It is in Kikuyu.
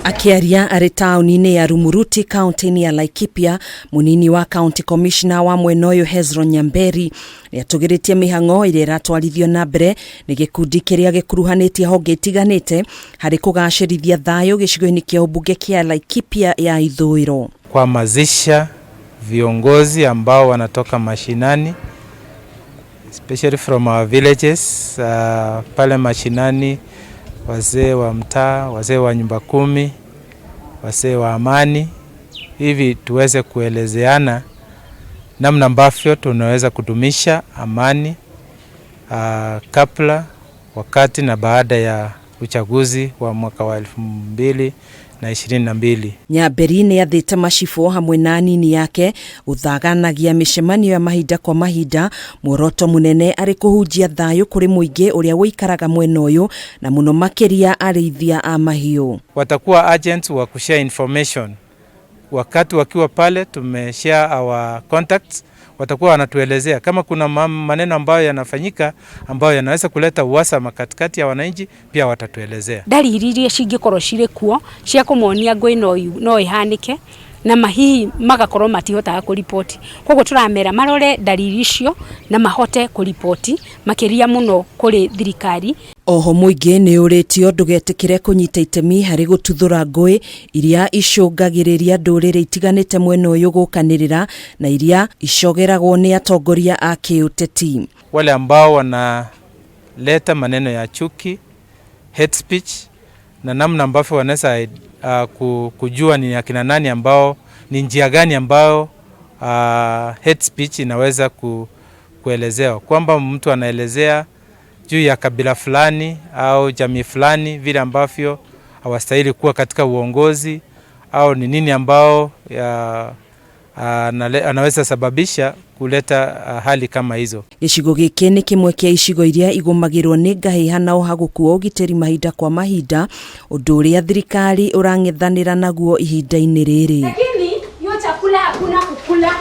Akĩaria arĩ taũni-inĩ ya Rumuruti, kaunti-inĩ ya Laikipia, mũnini wa county commissioner wa mwena ũyũ Hezron Nyamberi nĩatũgĩrĩtie mĩhang'o ĩrĩa ĩratwarithio na mbere nĩ gĩkundi kĩrĩa gĩkuruhanĩtie honge itiganĩte harĩ kũgacĩrithia thayũ gĩcigo-inĩ kĩa ũmbunge kĩa Laikipia ya Ithũĩro. Kuhamasisha viongozi ambao wanatoka mashinani, especially from our villages, pale mashinani, wazee wa mtaa, wazee wa nyumba kumi, wazee wa amani, hivi tuweze kuelezeana namna ambavyo tunaweza kudumisha amani kabla, wakati na baada ya uchaguzi wa mwaka wa 2022. Nyamberi nĩ athĩte macibũ hamwe na anini yake gũthaganagia mĩcemanio ya mahinda kwa mahinda, muoroto mũnene arĩ kũhunjia thayũ kũrĩ mũingĩ ũrĩa ũikaraga mwena ũyũ na mũno makĩria arĩithia a mahiũ. Watakuwa agents wa kushare information wakati wakiwa pale, tumeshare our contacts, watakuwa wanatuelezea kama kuna maneno ambayo yanafanyika ambayo yanaweza kuleta uhasama katikati ya wananchi, pia watatuelezea. Ndariri iria cingĩkorwo cirĩ kuo cia kũmonia ngũĩ no ĩhanĩke na mahihi magakorwo matihotaga kũriboti, koguo tũramera marore ndariri icio na mahote kũriboti makĩria mũno kũrĩ thirikari. Oho mũingĩ nĩ ũrĩtio ndũgetĩkĩre kũnyita itemi harĩ gũtuthũra ngũĩ iria icũngagĩrĩria ndũrĩrĩ itiganĩte mwena ũyũ gũkanĩrĩra na iria icogeragwo nĩ atongoria a kĩũteti. Wale ambao wanaleta maneno ya chuki, hate speech, na namna ambavyo wanaweza kujua ni akina nani ambao, ni njia gani ambayo hate speech inaweza kuelezewa kwamba mtu anaelezea juu ya kabila fulani au jamii fulani vile ambavyo hawastahili kuwa katika uongozi au ni nini ambao ya, anaweza sababisha kuleta hali kama hizo. Gĩcigo gĩkĩ nĩ kĩmwe kĩa icigo iria igũmagĩrwo nĩ ngahĩha na ũhagũku wa ũgitĩri mahinda kwa mahinda, ũndũ ũrĩa thirikari ũrang'ethanĩra naguo ihinda-inĩ rĩrĩ. Lakini hiyo chakula hakuna kukula.